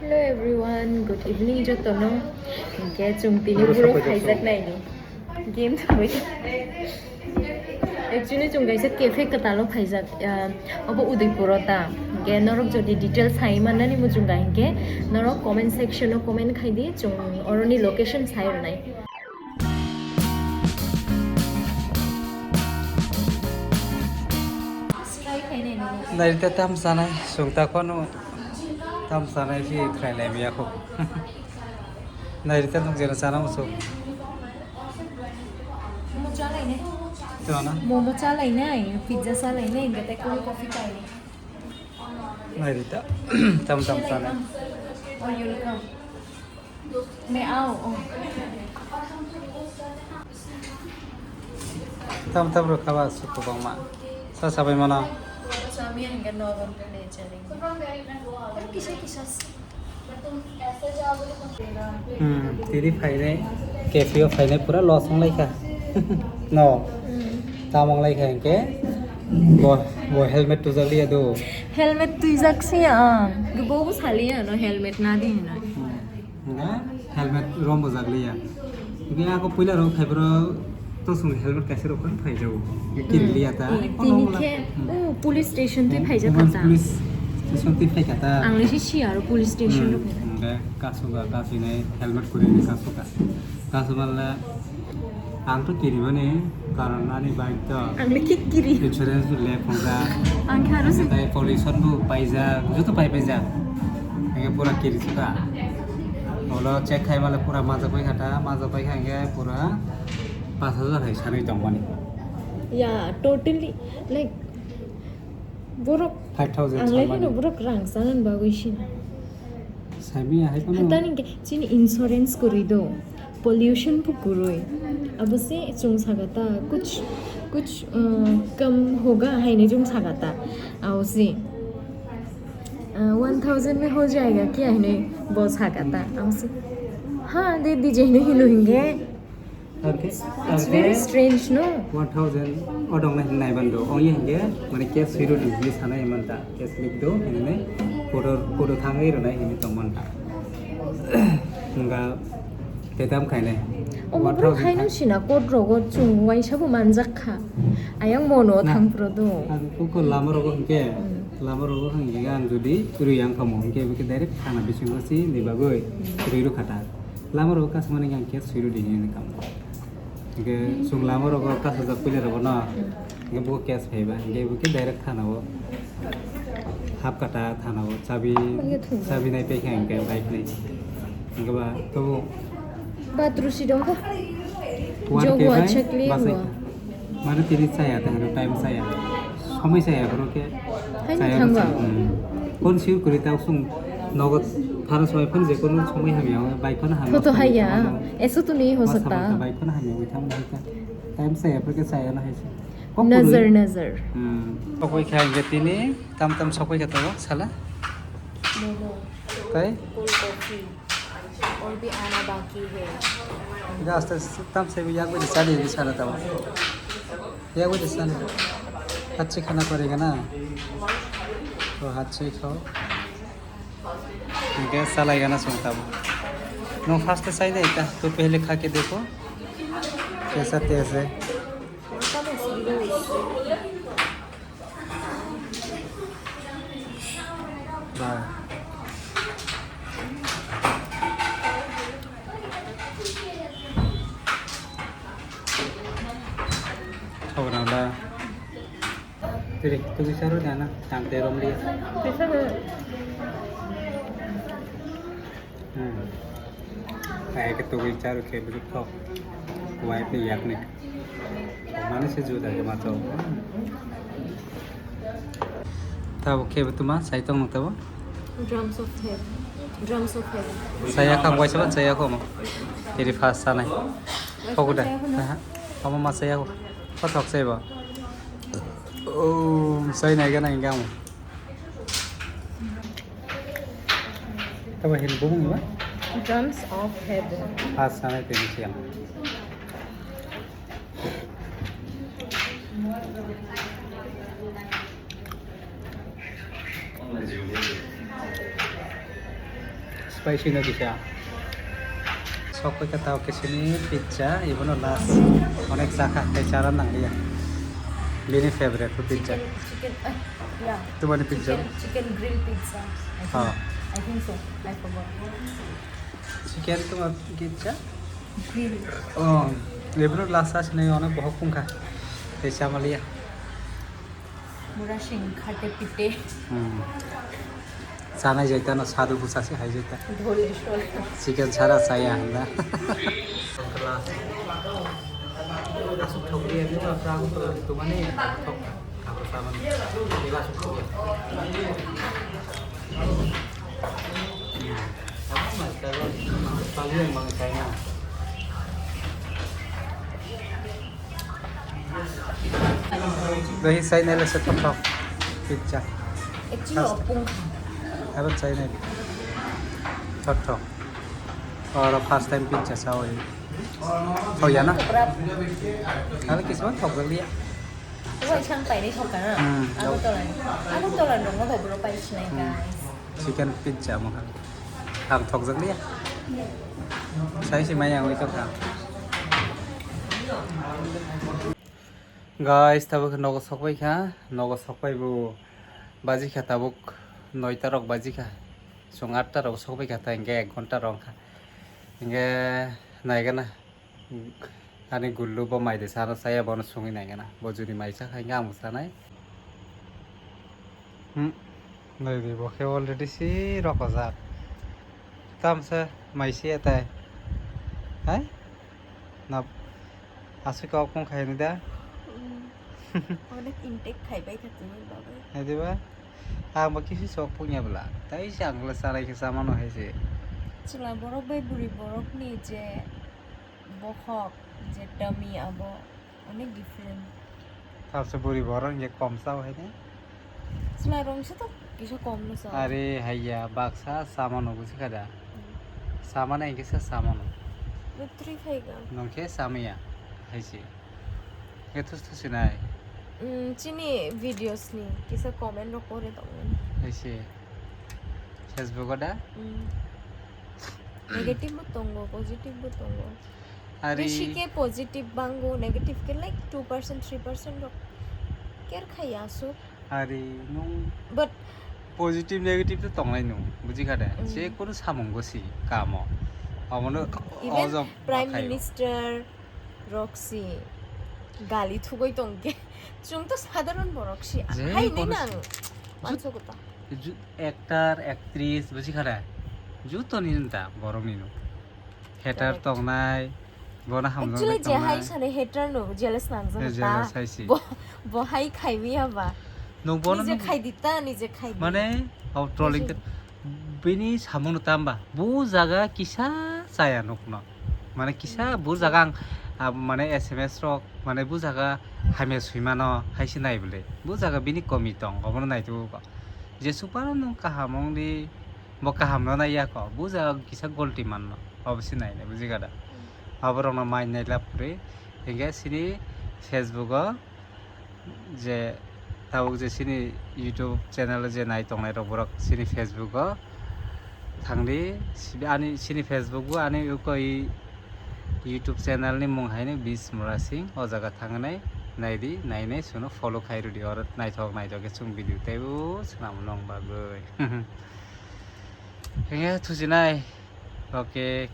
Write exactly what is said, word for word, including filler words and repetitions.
Hello everyone, good evening jotono. Hinkhe chwng tini Oro borok sapai khaijak jasuk. Naini. Game thangwi. Actually chwng kaisa cafe kwtalo khaijak. Ah, obo Udaipuro ta. Hinkhe norok jodi details sai mannani muchunga hinkhe norok comment section o comment khaidi, chwng oroni location sai rwnai. Nairita tam sanai, sungta kono tam sanai si khlai lai miya kho. Nairita nung jena sana musu. Momo chalainai. Chana? Momo chalainai, pizza chalainai, enggak teh cold coffee kainai. Nairita, tam tam sanai. Oh, you will come. May I? Oh. Tam tam rok kaba su kwbangma. Sa sabai mano. Kisa kisa. Hmm, tiri phainai, cafe o phainai pura loss wng lai kha. No. Hmm. Tam wng lai kha hinkhe bo, bo helmet tujak liya do. Helmet twijak se ang. Bo bo saliya no helmet na di hinwi. Hmm. Nga helmet rombo jak liya. Hinkhe ako puila rok khai boro to sung helmet kaisa rok phano phai jago. Kiri liya ta. Eh, tini khe, hmm, oh, police station twi phai jak women's kha ta. Police station twi phai kha ta. Ang le si si aro police station rok. Hmm. Hinkhe kasu ga kasu nai helmet kuri ni kasu ka. Kasu male ang to kiri bani karon ani bike to. Ang le khe kiri. Insurance le phonga. Ang khe aro si. Tai pollution bo paija, joto pai paija. Hinkhe pura kiri suka. Olo check khai male pura majak pai kha ta, majak pai kha hinkhe pura pas hajar hai sanwi tongmani. Yeah, totally, like, borok, five thousand ang lai sanmani. Phano borok rang chanani bagwi sina. Sabi ahai phano. Tani hinkhe chini insurance kwrwi do, pollution bo kwrwi. Abo se chwng saka ta, kuch, kuch, uh, kam hoga haini chwng saka ta. Abo se. Ah, one thousand mein ho jayega kya hinwi bo saka ta. Ang se, ha, de dijiye hinwi hino hinkhe. It's very strange, no? One thousand odong nai hinwi nai bando. Ong ye hinkhe, mane cash hiro di hinwi sanai man ta. Cash lik do hinwi photo, photo thangwi rwnai hinwi tong man ta. Hwnga Tetam khainai. Omo borok haino sina court rogo chwng uaisa bo manjak kha. Ayang mono thang phuru do. Ang koko lama rogo hwnkhe, hmm, lama rogo hwnkhe ang jodi rwi ang kamo hwnkhe bwkhe direct thana bisingo si ni bagwi rwi rw kha ta. Lama rogo kasmani ang khe swi rw di hinwi kamo. Hwnkhe chwng lama rogo kasajak puila rogo no. Hmm. Hwnkhe bo case phaiba, hwnkhe bo khe direct thana o hap kata thana o chabi, chabi nai paikha hwnkhe bike nai. Hwnkhe ba tobo batrusi dongkha. Jogo achakli basai. Mane tini chaya, tei hwnkhe time chaya. Somoi chaya, borok khe chaya thangba. Hmm. Kon sure kwrwi ta sung nogo phano somoi phano je kono somoi hamya, bike phano hamya. Photo haiya. Eso tuni ho sakta. Bike phano hamya, bwthang hai kha. Time chaya, phano chaya no hai se. Nazar, nazar. Hmm. Sokoi kha hwnkhe tini, tam tam sokoi kha tongo, sala. Momo. Tai? Cold coffee. Aur bhi aana baki hai. Ga aste aste tam se bhi yak bhi chali bhi sala tamo. Yak bhi chali. Achhe khana padega na. To achhe khao. Hwnkhe salai gana chwng tabuk. Nwng first o sai nai ta, to pehle kha ke dekho. Kaisa taste hai. Bye. Thok rang da. Tiri, tugui charo jana, tang te rom liya. Kaisa de. Hmm. Ai ke tugui charo ke bujik thok. Kuai pe yak ne. Mani se juda ke ma chau. Tabo ke tuma sai tong tabo. Drums of heaven. Drums of heaven. Saya kang waisa ba saya ko mo. Tiri first sanai. Thok da. Aha. Amo ma saya ko. Ko thok sai ba. Oh, sai nai gana hingga mo. Tabo hin bumung ba? Drums of heaven. Pas sana tini siang. Spicy no kisa. Sok paikha tao kisini pizza, ibono last. Onek chakha, tei chara nangliya. Bini favorite pizza. Chicken, chicken, uh, yeah. Tumani pizza? Chicken, chicken grill pizza. I think, Ah. I think so. I forgot. Chicken tuma pizza? Grill. Oh, ibono last asini onek bohok pungkha. Tei chamaliya. Murasing khate pite. Hmm. Chanai jaita no sadu busa se hai jaita. Dhole shole. Chicken sara chaya handa. Asuk thok ri ani ma pra ko to mani thok. Ako saman. Ila asuk thok ri. Apa mas kalau pagi yang bang saya. Dai sai nai le se thok thok. Pizza. Actually, First. Opung. Aro sai nai. Thok thok. Oro first time pizza sa oi. Thok ya na? Thok rap. Aro kisman thok gali ya. Wai sang pai ni thok ka na? Hmm. Agartala ni. Agartala ni nongo thok bro pai sinai, hmm, guys. Chicken pizza mo kha. Ang thokjak liya. Sai si maya ang oi thok kha. Guys, tabuk nogo sokpai kha. Nogo sokpai bo baji kha tabuk noita rok baji kha. Chwng atta rok sokpai kha ta hinkhe ek ghonta rok wngkha. Hinkhe naigana. Ani gullu bo mai de sana saya bono sungwi naigana. Bo juni mai cha kha hinkhe ang bo chanai. Hmm. Nai di bo khe already si rokojak. Tamsa mai si atai. Hai? Na aswk kok kong khai ni da? Mm. Onek intake khai bai kha tini babai. Hai di ba? Ang bo kisi sok pungya bla. Tai si ang le chanai khe chamano hai se. Chwla borok bai buri borok ni je bokhok je tummy abo onek different. Tamsa buri borok hinkhe kom chao hai ne? Chwla rong se to kisa kom no chao. Are haiya baksa chamano buji kha da. Hmm. Chamano hinkhe se chamano. Bo three khai ga. Nong khe chamaya hai se. Khe thus thus sinai. Hmm, chini videos ni kisa comment rok pore tongmani. Hai se. Facebook o da? Hmm. Negative bo tongo, positive bo tongo. Ari besi khe positive bango, negative khe like two percent, three percent rok care khai aswk. Ari nung But positive negative to tongnai nung, buji kha de? Mm. Je kunu samung bo si kamo. Abono even ojo Prime bakhayo. Minister rok si gali thugoi tong khe. Chwng to sadharon borok si. Je hai ni kunu nang. Si-, manso kota. Ju-, actor, actress, buji kha de? Juto ni nta borok ni nung. Hater Correct. Tongnai, bono hamjaknai. Actually, je hai tongnai. Sani hater no jealous nangjak. Eh, ta. Jealous hai si. Bo, bo hai khai mi ya ba. Nung bono nije nung khai di ta, nije khai di. Mane, oh, trolling buji. Te, bini samung no tamba. Bu jaga kisa chaya nuk no. Mane kisa hmm, bu jaga ang, ah, mane S M S rok, mane bu jaga hamya sui mano, hai se nai bole. Bu jaga bini komi tong, obono nai tubu ba. Je super nung kaham ong di, Bo kaham no nai ya ko, buja kisa golti manno, obo se nai nai, buji kha da? Hmm. Abo rok no mai nai lab kwrwi, hinkhe sini Facebook o je tabuk je sini YouTube channel o je nai tongnai rok borok sini Facebook o thangdi, sibi ani sini Facebook o ani uko i YouTube channel ni mung hai ni Bis Murasing, o jaga thangwi nai nai di, nai nai suno follow khai rw di, oro naithok naithok khe chwng video teibo swnam nong bagwi. Hinkhe thuchinai, okay,